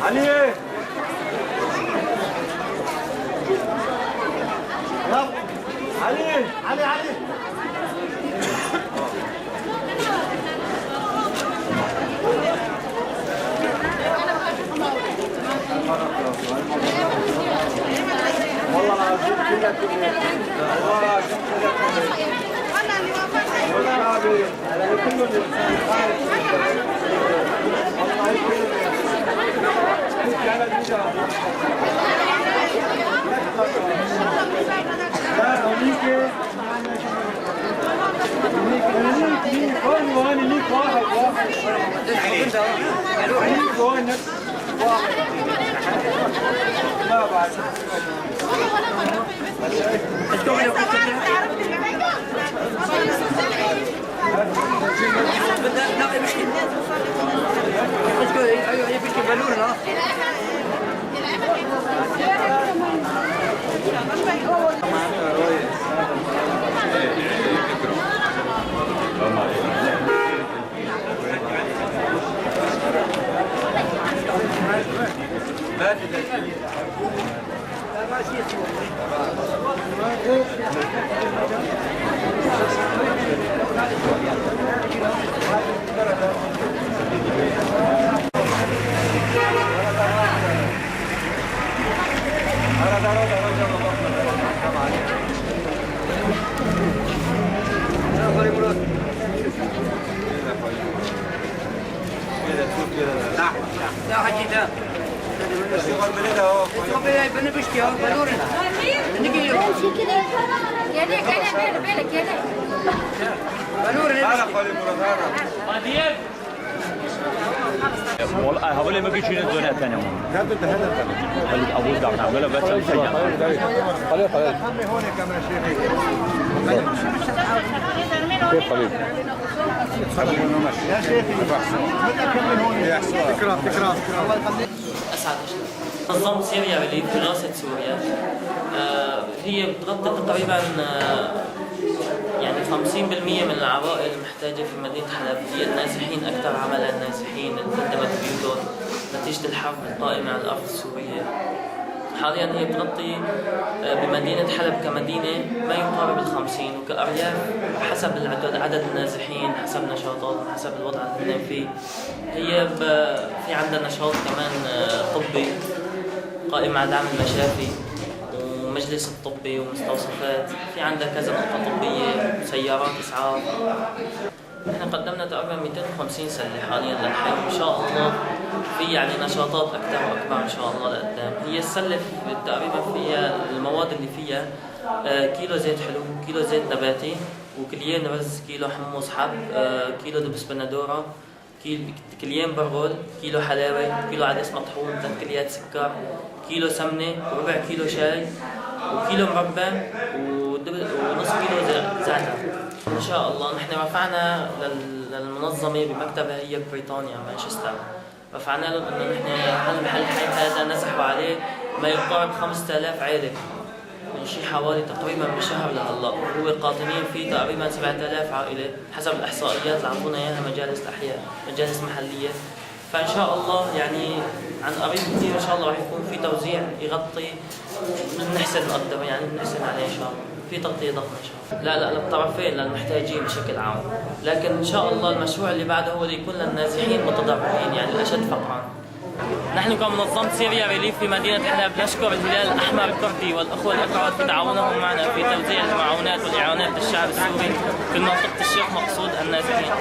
علي، يلا علي علي علي. والله العظيم كلك، والله العظيم كلك، والشعبي كله. الله يكرمك. لا هونيك هونيك هون وهون ليك واحد واحد هونيك وهون نفس واحد. لا بعد. لا حكي ده. يا ليك انا بالك يا ليك. والله هقول ما بيجي الدنيا ثانية. خلي ابو دعنا ولا بس. خليه خليه كيف خليل؟ يا شيخي فكرة فكرة. اسعد. منظمة سوريا ريليف دراسة سوريا هي بتغطي تقريبا يعني 50% من العوائل المحتاجة في مدينة حلب، هي النازحين، أكثر عملها النازحين اللي تهدمت بيوتهم نتيجة الحرب القائمة على الأرض السورية. حاليا هي بتغطي بمدينة حلب كمدينة ما يقارب 50، وكأرياف حسب عدد النازحين، حسب نشاطاتهم، حسب الوضع اللي هن فيه. هي في عندها نشاط كمان طبي قائم على دعم المشافي ومجلس الطبي ومستوصفات، في عندها كذا نقطة طبية وسيارات إسعاف. نحن قدمنا تقريبا 250 سلة حاليا للحي، وإن شاء الله في يعني نشاطات أكثر وأكبر إن شاء الله لقدام. هي السلة تقريبا فيها المواد اللي فيها كيلو زيت حلو، كيلو زيت نباتي، وكليين رز، كيلو حمص حب، كيلو دبس بندورة، كليين برغل، كيلو حلاوة، كيلو عدس مطحون، 3 كليات سكر، كيلو سمنة، وربع كيلو شاي، وكيلو مربى، ونص كيلو زعتر. إن شاء الله نحن رفعنا للمنظمة بمكتبها هي ببريطانيا مانشستر، رفعنا لهم إنه نحن هالحي هذا نزحوا عليه ما يقارب 5000 عائلة من شي حوالي تقريبا من شهر لهلا، وهو قاطنين فيه تقريبا 7000 عائلة حسب الإحصائيات اللي عطونا إياها مجالس الأحياء، مجالس محلية. فإن شاء الله يعني عن قريب كثير إن شاء الله راح يكون في توزيع يغطي، بنحسن نقدر يعني بنحسن عليه إن شاء الله، في تغطية ضخمة إن شاء الله. لا لا للطرفين، للمحتاجين بشكل عام، لكن إن شاء الله المشروع اللي بعده هو اللي يكون للنازحين المتضررين يعني الأشد فقرا. نحن كمنظمة سوريا ريليف في مدينة حلب نشكر الهلال الأحمر الكردي والأخوة الأكراد في تعاونهم معنا في توزيع المعونات والإعانات للشعب السوري في منطقة الشيخ مقصود النازحين.